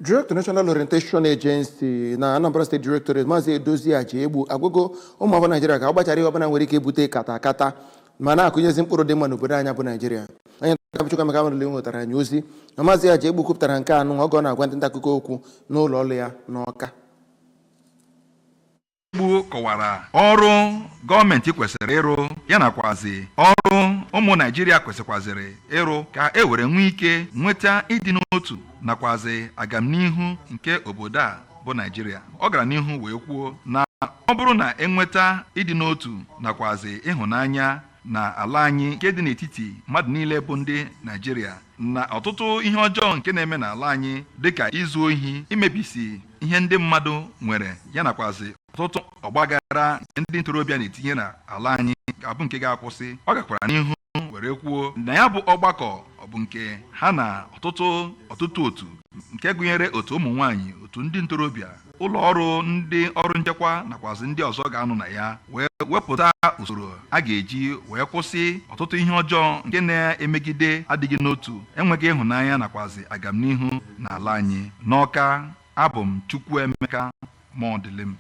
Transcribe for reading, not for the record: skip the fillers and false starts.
Director, National Orientation Agency na Anambra State Directorate, Maazị Edozie Ajaegbu, agwago ụmụ afọ Naijiria ka ọ gbachara ihe ọbụla nwere ike ibute kata akata ma na-akụnyezi mkpụrụ dị mma n'obodo anyị bụ Naijiria. Onye nta akụkọ Chukwuemeka Amadịli nwetara anyị ozi na Maazị Ajaegbu kwupụtara nke anụ oge ọ na-agwa ndị nta akụkọ okwu n'ụlọ ọrụ ya n'Ọka. Egbu kọwara ọrụ gọọmenti kwesịrị ịrụ ya nakwazi ọrụ ụmụ Naijiria kwesịkwazịrị ịrụ ka e were nwee ike nweta ịdị n'otu nakwazi agamnihu nke obodo a bụ Naijiria. Ọ gara n'ihu wee kwuo na ọ bụrụ na enweta ịdị n'otu nakwazi ịhụnanya na ala anyị nke dị n'etiti mmadụ niile bụ ndị Naijiria, na ọtụtụ ihe ọjọọ nke na-eme n'ala anyị dịka izu ohi, imebisi ihe ndị mmadụ nwere ya nakwazi ọtụtụ ọgbaghara nke ndị ntorobịa na-etinye n'ala anyị ga-abụ nke ga-akwụsị. Ọ gakwara n'ihu were kwuo na ya bụ ọgbakọ ọ bụ nke ha na ọtụtụ otu nke gụnyere otu ụmụ nwaanyị, otu ndị ntorobịa, ụlọ ọrụ ndị ọrụ nchekwa nakwazi ndị ọzọ ga-anọ na ya wee wepụta usoro a ga-eji wee kwụsị ọtụtụ ihe ọjọọ nke na-emegide adịghị n'otu, enweghị ịhụnanya nakwazi agamnihu n'ala anyị. N'Ọka, abụ m Chukwuemeka Mọdịlịm.